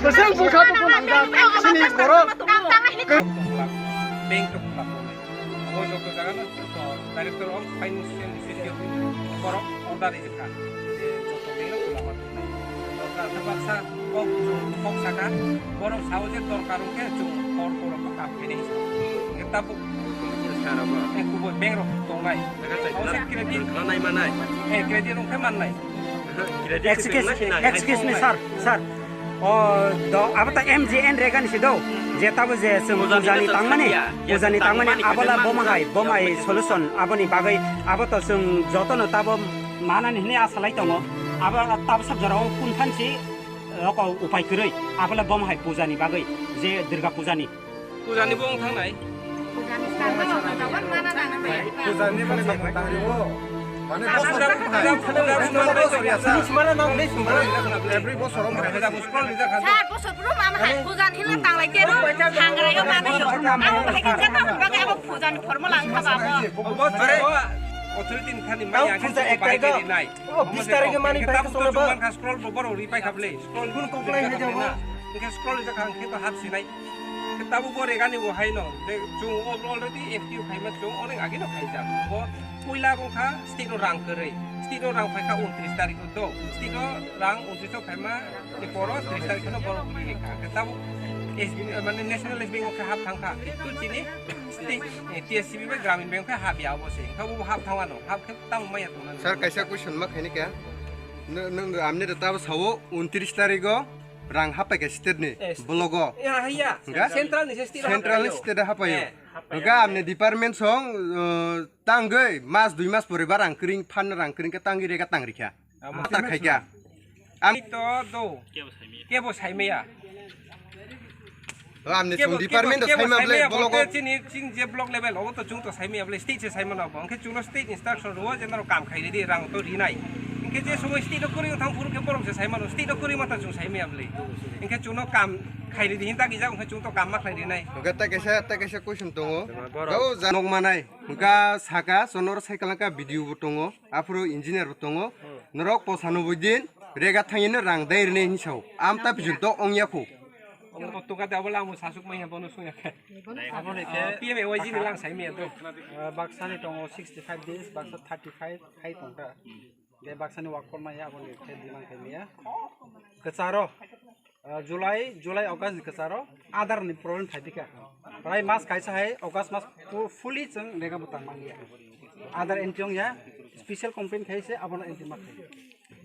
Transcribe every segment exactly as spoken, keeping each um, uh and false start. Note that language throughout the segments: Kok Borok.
Kwchwng bwkha buku nangjak, chini borok. Bank to khwla tongnai. Abo joto jaga no director of financial institution borok order rijak kha. Je joto bank no khwlama tongnai. Order khe baksa kok, kok saka, borok sao je dorkar wngkhe chwng hor borok no kam khainai hinwi sao. Hwnkhe tabuk, eh, kubui bank rok tongnai. Abo se credit, eh, credit rok khe mannai. Excuse, excuse me, sir, sir. O, do, abo ta M G N Rega ni si do. Je tabo je chwng pujani tangmani, pujani tangmani, abo la bomo hai, bomo hai solution, aboni bagwi, abo to chwng jotono tabo manani hinwi asa lai tongo. Abo tabo sak jorao kun thansi, oko upai kwrwi, abo la bomo hai pujani bagwi, je Durga pujani. Pujani bo wng thangnai. Pujani bo wng thangnai. Pujani bo wng thangnai. Mane bosor wng thangnai. Every bosor wng thangnai. Sir, bosor brum ama hai pujani hinla tanglai keno. Hangra yo mane yo. Abo bahai khe jeta hwnba khe abo pujani formula wng kha ba abo. Authority ni thani maya khe puja ek tarik o. Bis tarik o mani bai khe solo ba. Scroll bo borok ri pai kha ble. Scroll kun koklai hai jago. Hwnkhe scroll jak kha hwnkhe to hap sinai. Khe tabuk bo Rega ni bo hai no, je chwng already F T O khaima chwng onek age no khaijak. Bo puila wng kha state o rang kwrwi. State o rang phai kha untris tarik o do. State o rang untris o khaima ni poro tris tarik no borok kwrwi ni kha. Khe tabuk S B I, mane National S B I o khe hap thang kha. Kintu chini state, eh, T S C B bai Gramin Bank khe hap ya obo se. Wngkha bo hap thang ano. Hap khe tamo maya tong nani. Sir, kaisa question ma khaini kha. Nw-, nwng amni da tabo sao untris tarik o rang hapai kha state ni block o. Ya, ya. Hingga? Central ni se state hapai o. Central ni state hapai o. Eh, hapai o. Hingga amni department song, uh, tangwi mas dui mas pore ba rang kring phan rang kring khe tangwi Rega tang rikha. Amo ta khai kha. Am to do. Kebo saimaya. O, amni kebo, chung department kebo, kebo saimaya ble, saimaya block o. Chini, chini je block level, obo to chung to saimaya ble, state se saimano bo. Hwnkhe chungno state instruction rwo je norok kam khai ridi, rang to rinai. Hwnkhe je somoi state no kwrwi thang phuru khe borok se saimano, state no kwrwi mata chung saimaya ble. Hwnkhe chungno kam khai ridi hin dagi jak, hwnkhe chung to kam ma khlai rinai. Hwnkhe ta kaisa, ta kaisa question tongo. Borok. Gao ja nok manai, hwnkha saka, sonor cycle ka video bo tongo, aphuru engineer bo tongo. Norok posano bo din, Rega thangino rang dai rine hin sao. Am ta bijin to ong ya khu. Omo to tuka da bola mo sasuk mai bono suya. Abo ni ke P M A Y G ni lang sai mi to. Ah, baksa ni tongo sixty five days, baksa thirty five hai tongkha. Ge baksa ni work for maya abo ni ke demand khai miya. Kacharo, ah, July, July, August ni kacharo Aadhaar ni problem thai dika. Prai mas kaisa hai August mas fu-, fully chang Rega butang mangya. Aadhaar entry ong ya, special complaint khai se abono entry ma khai.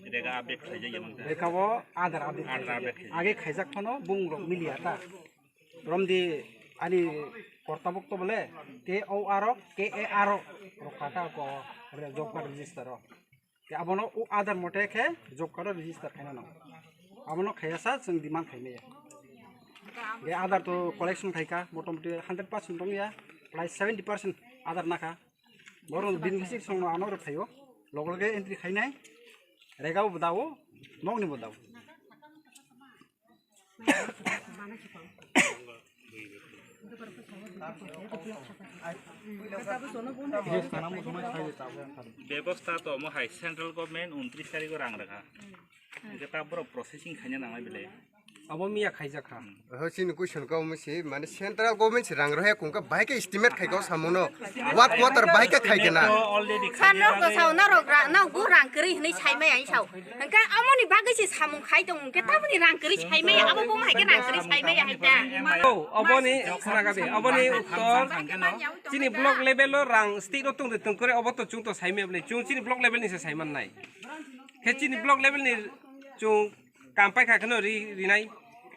Rega update khaijak ya mangta. Rega bo Aadhaar update Aadhaar khaijak. Update khaijak. Age khaijak phano bung rok miliya ta. Romdi ani kortabok to bole K O R O, K A R O rok kata ko re-, job card register o. Te abono o Aadhaar mote khe job card o register khaina nango. Abono khaiya sa chwng demand khaimaya. Ge Aadhaar to collection khaika motamoti hundred percent tongya, plus seventy percent Aadhaar nakha. Borok bini sik songno ano rw phaio. Log loge entry khainai. Rega bo dao, nokni bo dao. Bebosta to omo hai central government untris tarikh o rang rwkha. Hwnkhe ta borok processing khaina nangnai belai. Abo miya khaijak kha. Oho, chini question kau mo se, mane central government se rang rohe kungka bahai khe estimate khai kau samono. What quarter bahai khe khai kena. Khan rok ko sao na rok ra-, na gu rang kwrwi hwnwi sai mai ai sao. Hwnkhe amoni bagwi se samung khai tong hwnkhe tamoni rang kwrwi sai mai abo bo hai khe rang kwrwi sai mai hai ta. Oh, aboni khna gabe, aboni uttor chini block level o rang state o tong de tong kore obo to chung to sai mai bole. Chung chini block level ni se sai man nai. Khe chini block level ni chung kam pai kha kheno ri-, rinai.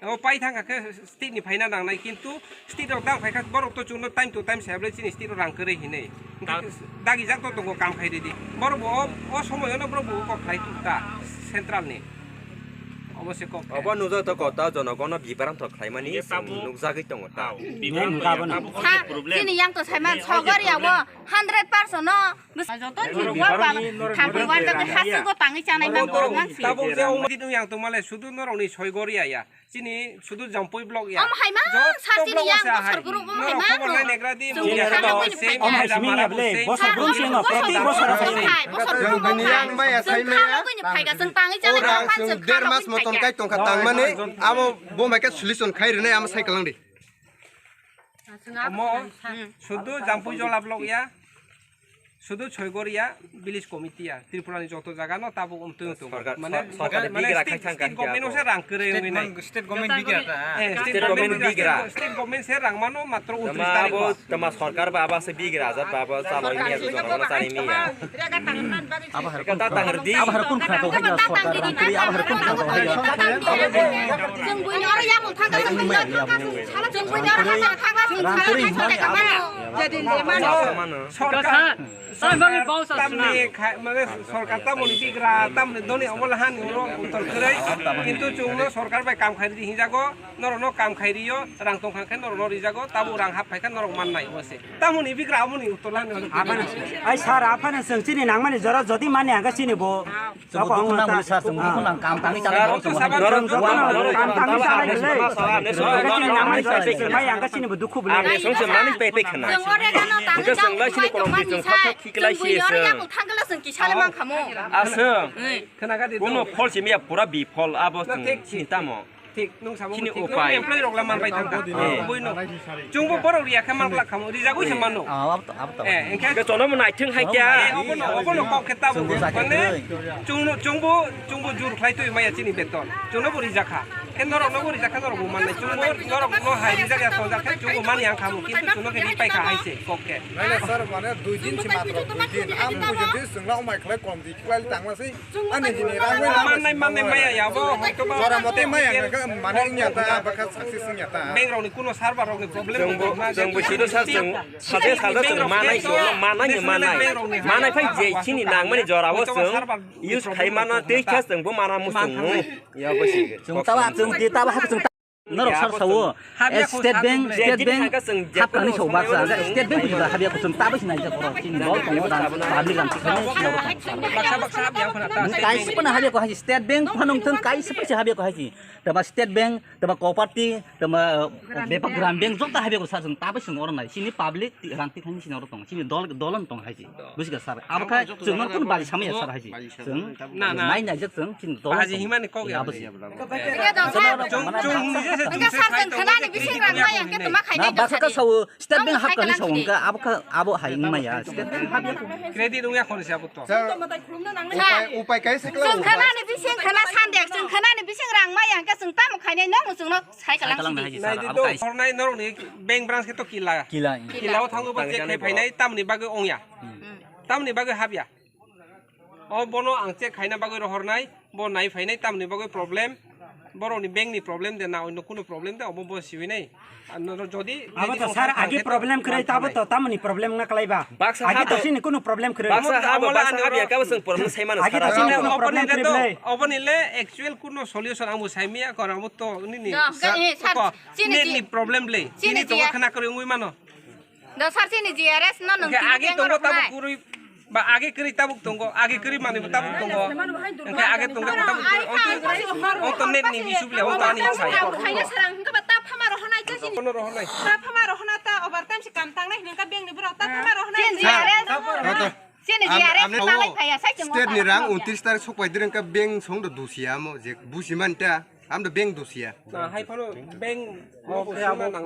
O pai thang kha khe state ni phaina nangnai, kintu state rok dang phai kha borok to chwngno time to time se able chini state rok rang kwrwi hinwi. Hwnkhe dagi jak to tongo kam khai ridi. Borok bo o, o somoy ono borok bo kok khlai ta central ni. Obo se kok. Obo nujak to kota jonogono bibaranto khlaimani nukjagwi tongo ta. Chini yang to saiman sogori abo hundred percent no. Joto ni work ba, thampi work ba, hasu go tangwi chanai man borok man si. Tabuk je umdi nung yang tongmale sudu norok ni soi gori ya ya. Chini sudu Jampui block ya. Om hai ma, sa chini yang bosor guru om hai ma. Norok khobor nai negra di, media rok se, om hai simi ya ble, bosor guru sino, proti bosor hai. Bosor guru bini yang maya sai maya. Kha logoi ni phai ga, chwng tangwi chanai man, chwng kha logoi ni phai ga. Tongkai tongkha tangmani abo bo mai khe solution khai rwnai amo sai kalang di. Omo sudu Jampui Jola block ya, sudu Choigoria village committee ya, Tripura ni joto jaga no tabuk umtwi umtwi. Sorkar, mane, sor-, sorkar mane bigra state, khai thang state government o se rang kwrwi wngwi nai. State government bigra ta. Eh, state government bigra. State government se rang mano matro untrish tarikh o. Tama sorkar ba aba se bigra hajar ba aba chaloi miya, jono chani miya. Abo har kun khna to haiya sorkar rang kri, abo har kun khna to haiya. Chwng buini oro yakung thangkha, chwng buini oro yakung thangkha, chwng buini oro yakung thangkha, chwng buini oro yakung thangkha. Sorkar tamni khai, mane sorkar tamoni bigra, tamni doni omola hani oro uttor kwrwi, kintu chwngno sorkar bai kam khairi hinjago. Norokno kam khai rio, rang tong kha khe norokno rijago, tabuk rang hap phai khe norok mannai, omo se. Tamoni bigra amoni uttor lani hwnwi. Aphano, ai sir, aphano chwng chini nangmani jora jodi mani ang khe chini bo. Chwng bo dukhu nang mani sir, chwng bo dukhu nang kam tangwi chana. Norok jotono kam tangwi chana le. Chini nangmani sir, mai ang khe chini bo dukhu bwle. Ang song se mani pe pe khana. Chwng ore gano tangwi chwng lai chini kolom di chwng thok thok khiklai si chwng. Thangla chwng kisale mang khamo. Aswng. Khna kha di. Kuno phol simi ya pura bifol abo chwng chini tamo. Thik, nung samo chini thik, upai. Employee rok la man bai thang kha. Eh. Bui no. Chwngbo borok riya khe man glak khamo, rijagwi se mano. Ah, abo to, abo to. Eh, engkhe ke chono mo naithung hai kya. Eh, obono, obono kok khe tabuk. Chwngbo sakhe mane, kwrwi. Chwngno, chwngbo, chwngbo jur khlai twi maya chini beton. Chwngno bo rijak kha. Khe norok no bo rijak kha, norok bo mannai. Chwngbo norok no hai rijak ya tonjak khe chwngbo mani ang khamo. Kintu chwngno khe ri pai kha hai se kok khe. Naile sir, mane dui din se matro, dui din. Ang bujodi chwngla omai khlai kom di khlai tangma se. Ani hini rang bai mannai, mannai maya ya bo, hoito ba. Jora mote maya, mane wngya ta, bwkha success wngya ta. Bank rokni kuno server rokni problem. Chwngbo, chwngbo sido sa chwng, sate sate chwng manai, chwngno manai ni manai. Manai phai je chini nangmani jora bo chwng use khai mana tei kha chwngbo mana muchung mu. Ya bo si. Chwng ta ba, chwng di ta ba ha chwng. Norok sar sao, eh, State Bank, State Bank hapkani sao baksa, State Bank bujiba habya kuchum tabuk sinai jak borok chini dol tongo, dan public lam tikhani sinai rok tongo. Kaisa phano habya ko haji, State Bank phano thung kaisa paisa habya ko haji. Taba State Bank, taba Cooperative, taba, eh, Bepak Gram Bank joto habya ko sa jung tabuk sung oro nai. Chini public ti-, rang tikhani sinai rok tongo, chini dol, dolan tongo haji. Bujiga sar, abo kha chwng mano kunu baji samaya sar haji. Chwng na, na. Mai naijak chwng chini dol. Baji himani kok ya. Chwng, chwng nije se chwng se khai tongo. Enggak sar, chwng khnani bising rang maya, enggak tuma khai naijak sadi. State Bank hapkani sao, enggak abo kha, abo hai wngmaya. State Bank hapya. Credit wngya khorsa abo to. Upai, upai kai se kla. Chwng khnani bising khna sandek, chwng khnani bising rang maya, enggak chwng tamo khainai nang chwngno sai kalang sidi. Nai di do, hornai norokni bank branch khe to kila. Kila. Kila o thango ba check khai phainai, tamni bagwi wngya. Tamni bagwi hapya. O bono ang check khaina bagwi rohornai, bo nai phainai tamni bagwi problem, borokni bank ni problem de na onno kuno problem de, obo bo siwi nai. Ano jodi abo to sir agi problem kwrwi tabo to tamni problem na kwlai ba. Agi to sini kuno problem kwrwi. Baksa habo, baksa habo ya kabo sing problem sai mano sara. Agi to sini kuno problem kwrwi. Oboni le actual kuno solution ang bo sai miya kor amo to nini. Sir, chini ni problem le. Chini to khana kwrwi wngwi mano. Do sar chini G R S no nung age tongo tabuk kwrwi ba age kwrwi tabuk tongo, age kwrwi manwi bo tabuk tongo. Engkhe age tongo tabuk kwrwi. Onto net ni issue le onto ani sai. Khaina sarang hingka ba ta phama rohonai cha chini. Kono rohonai. Ta phama rohona ta overtime se kam tangnai hingka bank ni borok ta phama rohonai. Chini G R S. Chini G R S talai phaya sai chini. State ni rang untrish tarik sok pai direng ka bank song do dusia mo je busi man ta. Am do bank dusia. Hai phano bank.